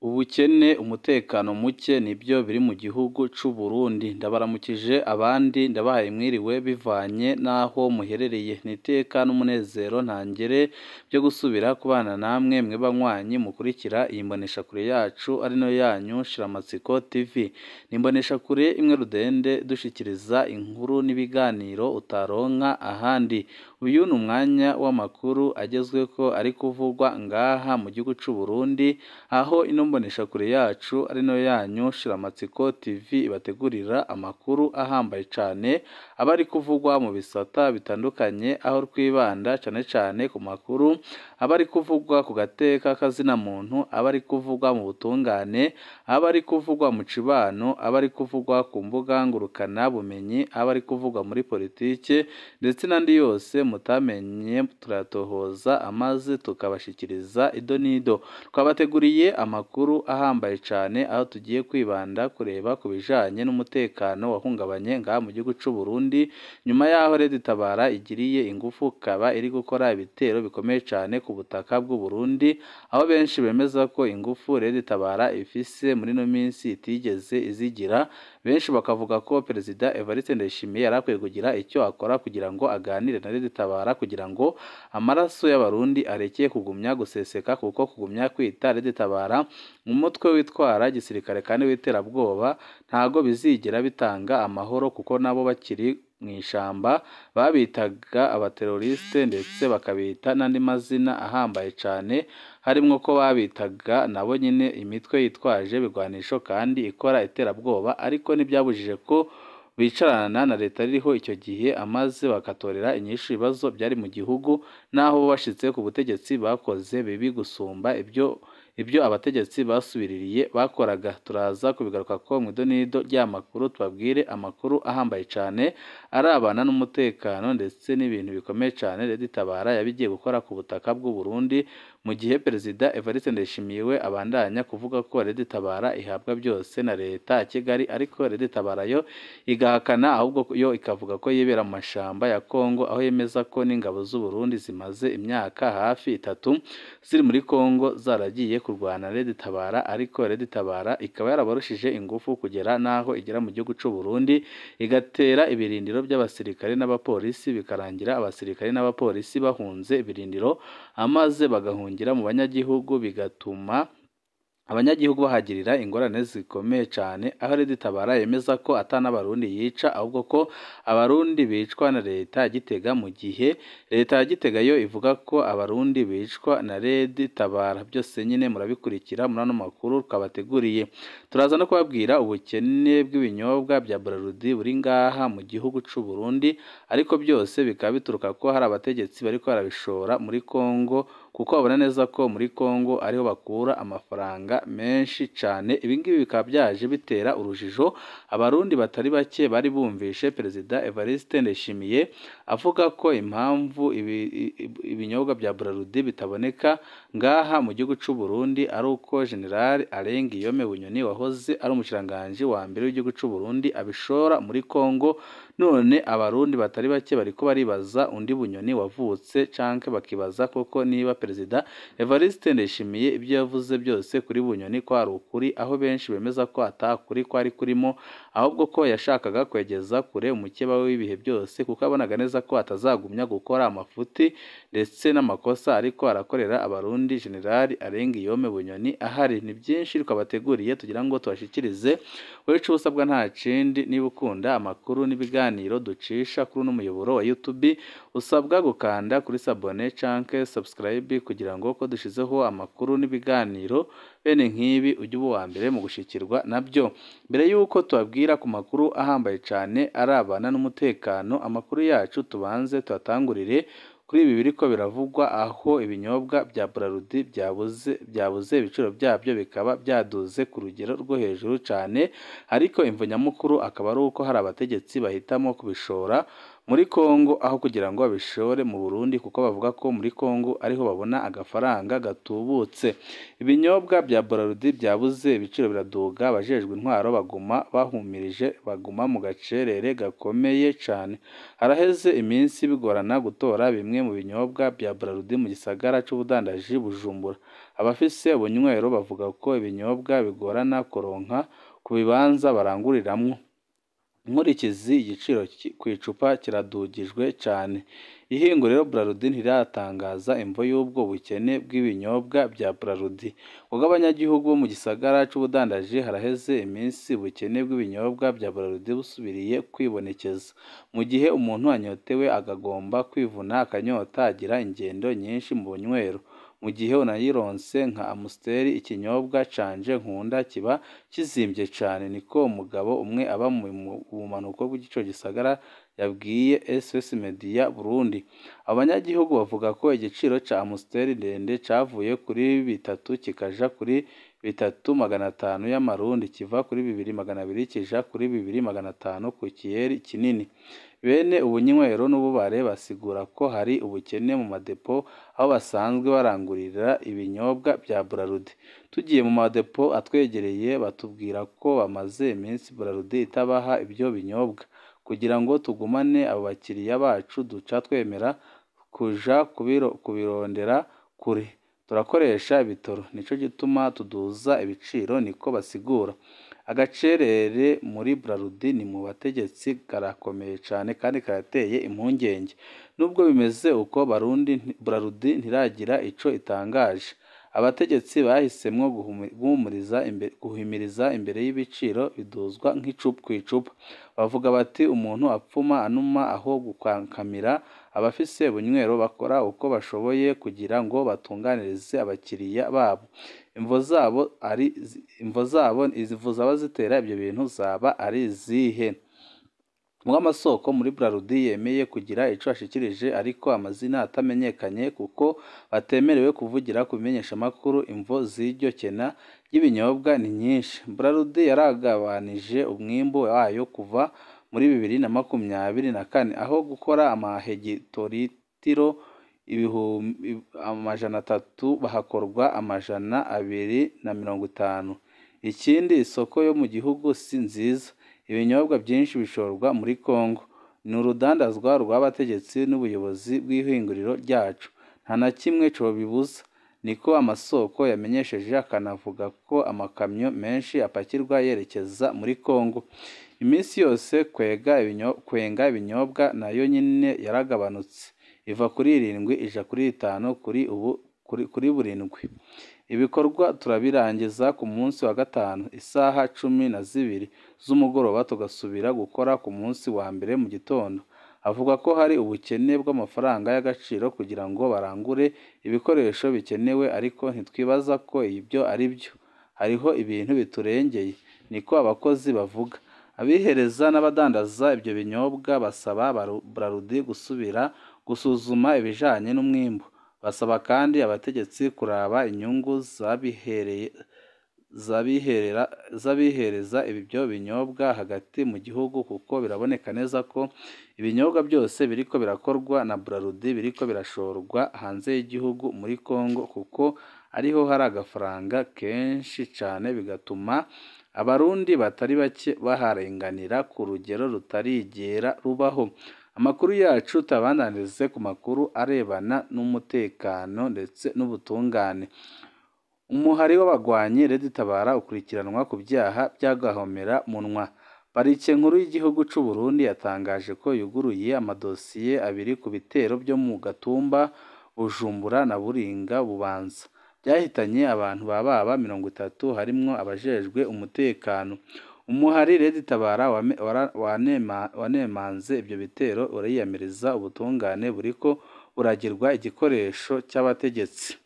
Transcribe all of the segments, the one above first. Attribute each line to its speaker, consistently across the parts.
Speaker 1: Ubukene, umutekano muke nibyo biri mu gihugu c'u Burundi. Ndabaramukije abandi ndabahaye mwiriwe bivanye n'aho muherereye. Ni iteka n'umunezero ntangere byo gusubira kubana namwe mwe banywanyi mukurikira iyi mboneshakure yacu ari nayo yanyu Shiramatsiko TV. Ni imboneshakure imwe rudende dushikiriza inkuru n'ibiganiro utaronka ahandi. Uyu ni umwanya w'amakuru agezweko ari kuvugwa ngaha mu gihugu c'u Burundi, aho ino mboneshakure yacu ari nayo yanyu Shiramatsiko TV ibategurira amakuru ahambaye cane aba ari kuvugwa mu bisata bitandukanye, aho twibanda cane cane ku makuru aba ari kuvugwa ku gateka k'azina muntu, aba ari kuvugwa mu butungane, aba ari kuvugwa mu cibano, aba ari kuvugwa ku mbuga ngurukana bumenyi, aba ari kuvugwa muri politike ndetse n'andi yose mutamenye turayatohoza amaze tukabashikiriza ido n'ido. Twabateguriye amakuru ahambaye cane aho tugiye kwibanda kureba ku bijanye n'umutekano wahungabanye ngaha mu gihugu c'u Burundi, nyuma yaho Red Tabara igiriye ingufu ikaba iri gukora ibitero bikomeye cane ku butaka bw'u Burundi, aho benshi bemeza ko ingufu Red Tabara ifise muri ino minsi itigeze izigira. Benshi bakavuga ko Perezida Evariste Ndayishimiye yari akwiye kugira icyo akora kugira ngo aganire na Red Tabara kugira ngo amaraso y'Abarundi arekeye kugumya guseseka, kuko kugumya kwita Red Tabara umutwe witwara gisirikare kandi w'iterabwoba ntago bizigera bitanga amahoro, kuko nabo bakiri mu ishamba babitaga abateroriste ndetse bakabita n'andi mazina ahambaye cane, harimwo ko babitaga nabo nyine imitwe yitwaje ibigwanisho kandi ikora iterabwoba, ariko ntibyabujije ko bicarana na leta ririho icyo gihe amaze bakatorera inyishu ibibazo byari mu gihugu, naho bashitse ku butegetsi bakoze bibi gusumba ibyo abategetsi basubiririye bakoraga. Turaza kubigaruka ko mu idonido ry'amakuru, tubabwire amakuru ahambaye cane arabana n'umutekano ndetse n'ibintu bikomeye cane Red Tabara yabigiye gukora ku butaka bw'u Burundi, mu gihe Perezida Evariste Ndayishimiye we abandanya kuvuga ko Red Tabara ihabwa byose na leta ya Kigali, ariko Red Tabara yo igahakana, ahubwo yo ikavuga ko yibera mu mashamba ya Kongo, aho yemeza ko n'ingabo z'u Burundi zimaze imyaka hafi 3 ziri muri Kongo zaragiye kurwana Red Tabara, ariko Red Tabara ikaba yarabarushije ingufu kugera naho igera mu gihugu c'u Burundi igatera ibirindiro by'abasirikare n'abapolisi, bikarangira abasirikare n'abapolisi bahunze ibirindiro amaze bagahungira mu banyagihugu, bigatuma abanyagihugu bahagirira ingorane zikomeye cane, aho Red Tabara yemeza ko ata n'Abarundi yica, ahubwo ko Abarundi bicwa na leta ya Gitega, mu gihe leta ya Gitega yo ivuga ko Abarundi bicwa na Red Tabara. Byose nyine murabikurikira muri ano makuru twabateguriye. Turaza no kubabwira ubukene bw'ibinyobwa bya Braludi buri ngaha mu gihugu c'u Burundi, ariko byose bikaba bituruka ko hari abategetsi bariko barabishora muri Kongo, kuko babona neza ko muri Kongo ariho bakura amafaranga menshi cane. Ibi ngibi bikaba byaje bitera urujijo Abarundi batari bake bari bumvishe Perezida Evariste Ndayishimiye avuga ko impamvu ibinyobwa bya Braludi bitaboneka ngaha mu gihugu c'u Burundi ari uko General Alain Guillaume Bunyoni wahoze ari umushikiranganji wa mbere w'igihugu c'u Burundi abishora muri Kongo. None Abarundi batari bake bariko baribaza undi Bunyoni wavutse, canke bakibaza koko niba Perezida Evariste Ndayishimiye ibyo yavuze byose kuri Bunyoni ko ari ukuri, aho benshi bemeza ko atakuri kwari kurimo, ahubwo ko yashakaga kwegeza kure umukeba w'ibihe byose, kuko abonaga neza ko atazagumya gukora amafuti ndetse n'amakosa ariko arakorera Abarundi General Alain Guillaume Bunyoni ahari. Ni byinshi twabateguriye tugira ngo tubashikirize. Wewe usabwa nta kindi, niba ukunda amakuru n'ibiganiro ducisha kuri uno muyoboro wa YouTube, usabwa gukanda kuri sabone canke subscribe kugira ngo ko dushizeho amakuru n'ibiganiro bene nk'ibi ujye uba uwa mbere mu gushikirwa nabyo. Mbere y'uko tubabwira ku makuru ahambaye cane arabana n'umutekano, amakuru yacu tubanze tuhatangurire kuri ibi biriko biravugwa, aho ibinyobwa bya Braludi byabuze ibiciro byabyo bikaba byaduze ku rugero rwo hejuru cane, ariko imvo nyamukuru akaba ari uko hari abategetsi bahitamo kubishora muri Kongo aho kugira ngo babishore mu Burundi, kuko bavuga ko muri Kongo ariho babona agafaranga gatubutse. Ibinyobwa bya Brarudi byabuze, ibiciro biraduga, abajejwe intwaro baguma bahumirije, baguma mu gacerere gakomeye cane. Haraheze iminsi bigorana gutora bimwe mu binyobwa bya Brarudi mu gisagara c'ubudandaji Bujumbura. Abafise ubunywero bavuga ko ibinyobwa bigorana kuronka ku bibanza baranguriramwo. Inkurikizi, igiciro kw'icupa kiradugijwe cane. Ihinguriro Brarudi ntiratangaza imvo y'ubwo bukene bw'ibinyobwa bya Brarudi. Ubwo abanyagihugu bo mu gisagara c'ubudandaji haraheze iminsi ubukene bw'ibinyobwa bya Brarudi busubiriye kwibonekeza. Mu gihe umuntu anyotewe agagomba kwivuna akanyota, agira ingendo nyinshi mu bunywero. Mu gihe unayironse nka Amstel, ikinyobwa canje nkunda, kiba kizimvye cane, niko umugabo umwe aba mu bumanuko bw'ico gisagara yabwiye SOS Media Burundi. Abanyagihugu bavuga ko igiciro ca Amstel ndende cavuye kuri 3 kikaja kuri 3,500 y'amarundi, kiva kuri 2,200 kija kuri 2,500 ku kiyeri kinini. Bene ubunywero n'ububare basigura ko hari ubukene mu madepo aho basanzwe barangurira ibinyobwa bya Brarudi. Tugiye mu madepo atwegereye batubwira ko bamaze iminsi Brarudi itabaha ibyo binyobwa. Kugira ngo tugumane abo bakiriya bacu duca twemera kuja kubirondera kure, turakoresha ibitoro, nico gituma tuduza ibiciro, niko basigura. Agacerere muri Brarudi ni mu bategetsi karakomeye cane kandi karateye impungenge. Nubwo bimeze uko, Brarudi ntiragira ico itangaje. Abategetsi bahisemwo guhimiriza imbere y'ibiciro biduzwa kw'icupa. Bavuga bati umuntu apfuma anuma aho gukankamira. Abafise ubunywero bakora uko bashoboye kugira ngo batunganirize abakiriya babo. Imvo zaba zitera ibyo bintu zaba ari izihe? Amasoko muri Brarudi yemeye kugira ico ashikirije, ariko amazina atamenyekanye kuko batemerewe kuvugira ku bimenyeshamakuru. Imvo z'iryo kena ry'ibinyobwa ni nyinshi. Brarudi yaragabanije umwimbu wayo kuva muri 2024, aho gukora amahegitoritiro 300 bahakorwa 250. Ikindi, isoko yo mu gihugu si nziza. Ibinyobwa byinshi bishorwa muri Kongo. Ni urudandazwa rw'abategetsi n'ubuyobozi bw'ihinguriro ryacu, nta na kimwe cobibuza, niko amasoko yamenyesheje, akanavuga ko amakamyo menshi apakirwa yerekeza muri Kongo. Iminsi yose kwenga ibinyobwa nayo nyine yaragabanutse, iva kuri 7 ija kuri 5 kuri ubu kuri burindwi. Ibikorwa turabirangiza ku munsi wa gatanu isaha 12 z'umugoroba, tugasubira gukora ku munsi wa mbere mu gitondo. Avuga ko hari ubukene bw'amafaranga y'agaciro kugira ngo barangure ibikoresho bikenewe, ariko ntitwibaza ko ibyo ari byo. Hariho ibintu biturengeye, niko abakozi bavuga. Abihereza n'abadandaza ibyo binyobwa basaba Brarudi gusubira gusuzuma ibijanye n'umwimbu. Basaba kandi abategetsi kuraba inyungu z'abihereza ibyo binyobwa hagati mu gihugu, kuko biraboneka neza ko ibinyobwa byose biriko birakorwa na Brarudi biriko birashorwa hanze y'igihugu muri Kongo, kuko ariho hari agafaranga kenshi cane, bigatuma abarundi batari bake baharenganira ku rugero rutarigera rubaho. Amakuru yacu tabandanirize ku makuru arebana n'umutekano ndetse n'ubutungane. Umuhari w'abagwanyi Red Tabara ukurikiranwa ku byaha by'agahomera munwa. Parike nkuru y'igihugu c'u Burundi yatangaje ko yuguruye amadosiye 2 ku bitero byo mu Gatumba, Bujumbura na Buringa Bubanza byahitanye abantu bababa 30, harimwo abajejwe umutekano. Umuhari Red Tabara wanemanze ibyo bitero, uriyamiriza ubutungane buriko buragirwa igikoresho cy'abategetsi.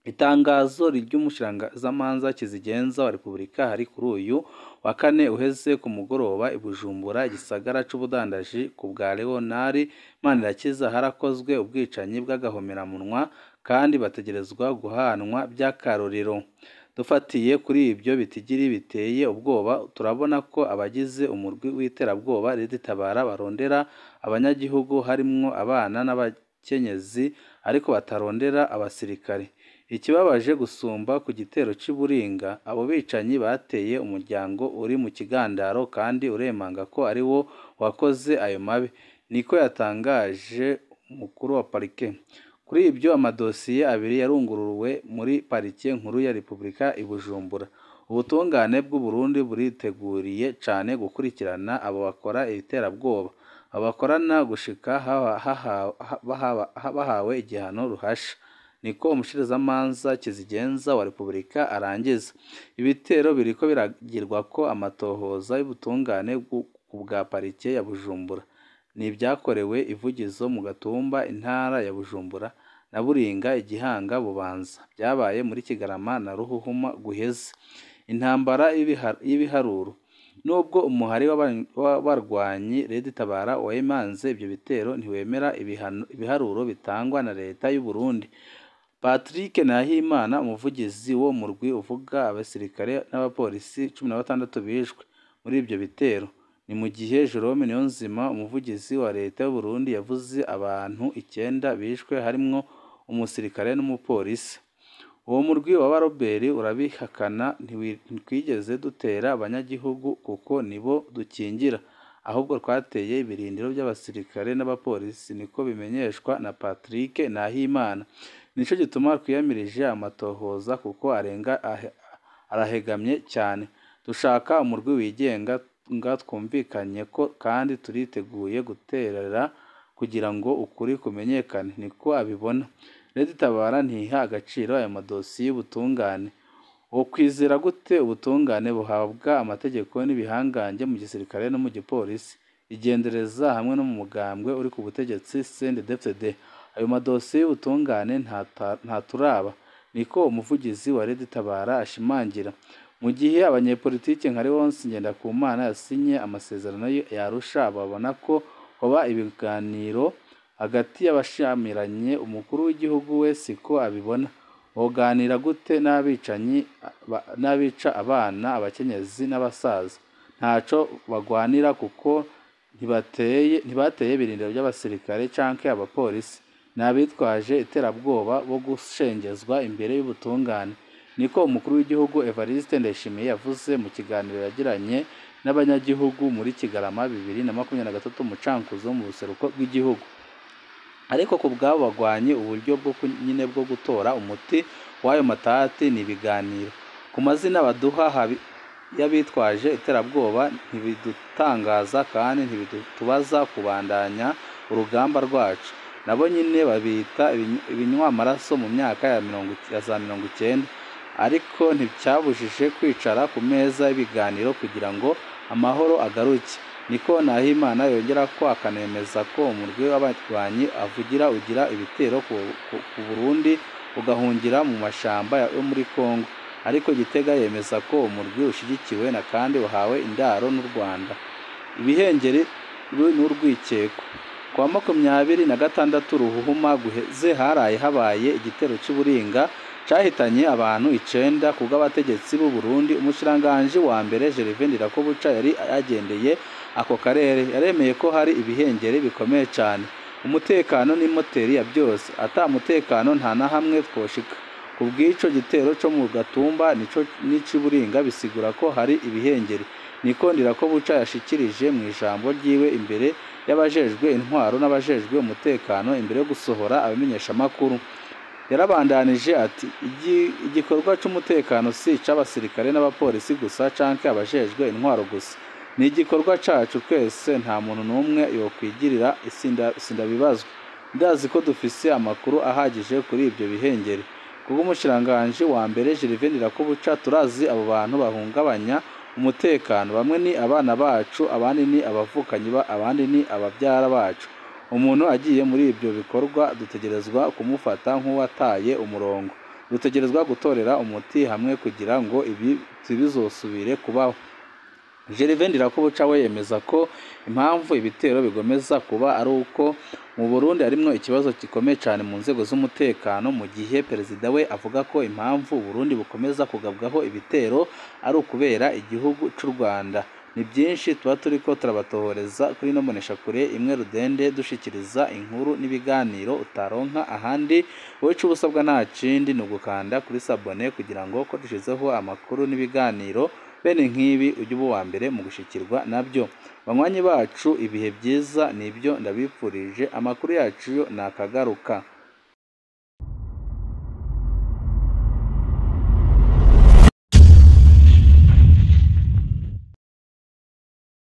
Speaker 1: Itangazo ry'umushikiranganji Kizigenza wa Repubulika hari kuri uyu wa kane uheze ku mugoroba i Bujumbura, igisagara c'ubudandaji ku bwa Leonard Manirakiza, harakozwe ubwicanyi bw'agahomeramunwa kandi bategerezwa guhanwa by'akarorero. Dufatiye kuri ibyo bitigiri biteye ubwoba, turabona ko abagize umurwi w'iterabwoba Red Tabara barondera abanyagihugu harimwo abana n'abakenyezi, ariko batarondera abasirikare. Ikibabaje gusumba ku gitero c'i Buringa, abo bicanyi bateye umuryango uri mu kigandaro kandi uremanga ko ari wo wakoze ayo mabi, niko yatangaje umukuru wa parike. Kuri ibyo amadosiye abiri yarunguruwe muri parike nkuru ya Repubulika i Bujumbura. Ubutungane bw'u Burundi buriteguriye cane gukurikirana abo bakora iterabwoba, abakorana gushika bahawe igihano ruhasha, niko umushikirizamanza Kizigenza wa Repubulika arangiza. Ibitero biriko biragirwako amatohoza y'ubutungane bwa parike ya Bujumbura ni ibyakorewe Ivugizo mu Gatumba, intara ya Bujumbura, na Buringa, Igihanga, Bubanza. Byabaye muri Kigarama na Ruhuhuma guheze. Intambara y'ibiharuro. Nubwo umuhari w'abarwanyi Red Tabara wemanze ibyo bitero, ntiwemera ibiharuro bitangwa na leta y'u Burundi. Patrick Nahimana, umuvugizi wo murwi, uvuga abasirikare n'abapolisi 16 bishwe muri ibyo bitero. Ni mu gihe Jerome Niyonzima, umuvugizi wa leta y'u Burundi, yavuze abantu 9 bishwe harimwo umusirikare n'umupolisi. Uwo murwi w'abaroberi urabihakana, ntitwigeze dutera abanyagihugu kuko nibo dukingira, ahubwo twateye ibirindiro by'abasirikare n'abapolisi, niko bimenyeshwa na Patrick Nahimana. Nico gituma twiyamirije amatohoza kuko arenga arahegamye cyane. Dushaka umurwi wigenga nga twumvikanye ko kandi turiteguye guterera kugira ngo ukuri kumenyekane, niko abibona. Red Tabara ntiha agaciro aya madosiye y'ubutungane. Wokwizera gute ubutungane buhabwa amategeko n'ibihangange mu gisirikare no mu gipolisi, igendereza hamwe no mu mugambwe uri ku butegetsi CNDD-FDD? Ayo madosiye y'ubutungane ntaturaba, niko umuvugizi wa Red Tabara ashimangira. Mu gihe abanyepolitike nka Leonce Ngendakumana yasinye amasezerano ya Arusha, babona ko hoba ibiganiro hagati y'abashamiranye, umukuru w'igihugu we siko abibona. Woganira gute n'abicanyi n'abica abana, abakenyezi n'abasaza? Ntaco bagwanira kuko ntibateye ibirindiro by'abasirikare canke abapolisi. Ni abitwaje iterabwoba bo gushengezwa imbere y'ubutungane, niko umukuru w'igihugu Evariste Ndayishimiye yavuze mu kiganiro yagiranye n'abanyagihugu muri Kigarama 2023 mu Cankuzo mu buseruko bw'igihugu. Ariko ku bw'abo bagwanyi, uburyo bwo nyine bwo gutora umuti w'ayo matati ni ibiganiro. Ku mazina baduha y'abitwaje iterabwoba ntibidutangaza kandi ntibitubaza kubandanya urugamba rwacu. Nabo nyine babita ibinywamaraso mu myaka ya za 90, ariko nticyabujije kwicara ku meza y'ibiganiro kugira ngo amahoro agaruke. Niko Nahimana yongera ko akanemeza ko umurwi w'abarwanyi avugira ugira ibitero ku Burundi ugahungira mu mashamba yo muri Kongo. Ariko Gitega yemeza ko umurwi ushigikiwe na kandi uhawe indaro n'u Rwanda. Ibihengeri n'urwikekwe. Kwa 26 Ruhuhuma guheze haraye habaye igitero cy'i Buringa cahitanye abantu 9 kubw'abategetsi b'u Burundi. Umushikiranganji wa mbere Gervais Ndirakobuca yari yagendeye ako karere, yaremeye ko hari ibihengeri bikomeye cyane. Umutekano ni moteri ya byose, ata mutekano nta na hamwe twoshika. Kubw'ico gitero co mu Gatumba nico n'ici Buringa bisigura ko hari ibihengeri, niko Ndirakobuca yashikirije mu ijambo ryiwe imbere y'abajejwe intwaro n'abajejwe umutekano imbere yo gusohora abamenyesha makuru. Yarabandanije ati igikorwa c'umutekano si c'abasirikare n'abapolisi gusa canke abajejwe intwaro gusa, ni igikorwa cacu twese, nta muntu n'umwe yokwigirira sindabibazwa. Ndazi ko dufise amakuru ahagije kuri ibyo bihengeri. Kubwo umushikiranganji wa mbere Gervais Ndirakobuca, turazi abo bantu bahungabanya umutekano, bamwe ni abana bacu, abandi ni abavukanyi, abandi ni ababyara bacu. Umuntu agiye muri ibyo bikorwa dutegerezwa kumufata nk'uwataye umurongo, dutegerezwa gutorera umuti hamwe kugira ngo ibi ntibizosubire kubaho. Gervais Ndirakobuca we yemeza ko impamvu ibitero bigomeza kuba ari uko mu Burundi harimwo ikibazo gikomeye cyane mu nzego z'umutekano, mu gihe perezida we avuga ko impamvu Burundi bukomeza kugabwaho ibitero ari ukubera igihugu c'u Rwanda. Ni byinshi tuba turiko turabatohoreza kuri ino mboneshakure imwe rudende, dushikiriza inkuru n'ibiganiro utaronka ahandi. Wowe ico ubusabwa nta kindi ni ugukanda kuri s'abonner kugira ngo ko dushizeho amakuru n'ibiganiro bene nk'ibi ujye uba uwa mbere mu gushikirwa nabyo. Banywanyi bacu, ibihe byiza nibyo ndabipfurije, amakuru yacu yo nakagaruka.